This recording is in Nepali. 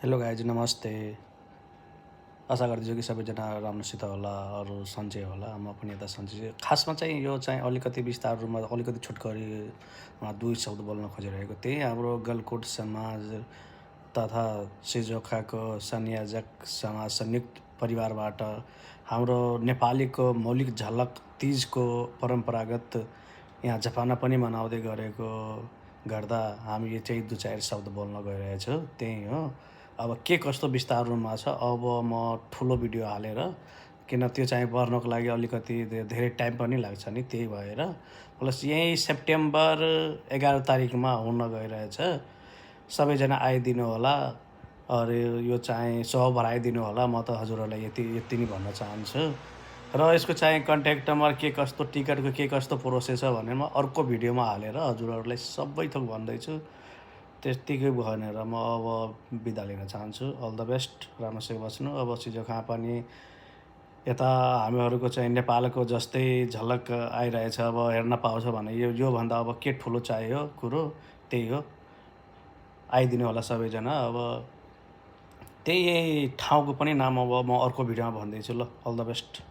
हेलो गाइज नमस्ते। आशा गर्दछु कि सबैजना राम्रोसित होला, अरू सन्चै होला। म पनि यता सन्चै छु। खासमा चाहिँ यो चाहिँ अलिकति विस्तार रूपमा अलिकति छोटकरी दुई शब्द बोल्न खोजिरहेको थिएँ। हाम्रो गलकोट समाज तथा सिजोखाको संयोजक समाज संयुक्त परिवारबाट हाम्रो नेपालीको मौलिक झलक तिजको परम्परागत यहाँ जापानमा पनि मनाउँदै गरेको गर्दा हामी चाहिँ दुई चार शब्द बोल्न गइरहेछौँ। त्यही हो। अब के कस्तो विस्तार रूपमा छ, अब म ठुलो भिडियो हालेर, किन त्यो चाहिँ पर्नको लागि अलिकति धेरै टाइम पनि लाग्छ नि, त्यही भएर प्लस यही सेप्टेम्बर 11 तारिकमा हुन गइरहेछ। सबैजना आइदिनु होला। अरू यो चाहिँ सौभाग्य आइदिनु होला। म त हजुरहरूलाई यति नै भन्न चाहन्छु। र यसको चाहिँ कन्ट्याक्ट नम्बर के कस्तो, टिकटको के कस्तो प्रोसेस छ भनेर म अर्को भिडियोमा हालेर हजुरहरूलाई सबै थोक भन्दैछु। त्यत्तिकै भनेर म अब बिदा लिन चाहन्छु। अल द बेस्ट, राम्रोसँग बस्नु। अब सिजोखा पनि यता हामीहरूको चाहिँ नेपालको जस्तै झलक आइरहेछ। अब हेर्न पाउँछ भने योभन्दा अब के ठुलो चाहियो कुरो, त्यही हो। आइदिनु होला सबैजना। अब त्यही ठाउँको पनि नाम अब म अर्को भिडियोमा भन्दैछु। ल, अल द बेस्ट।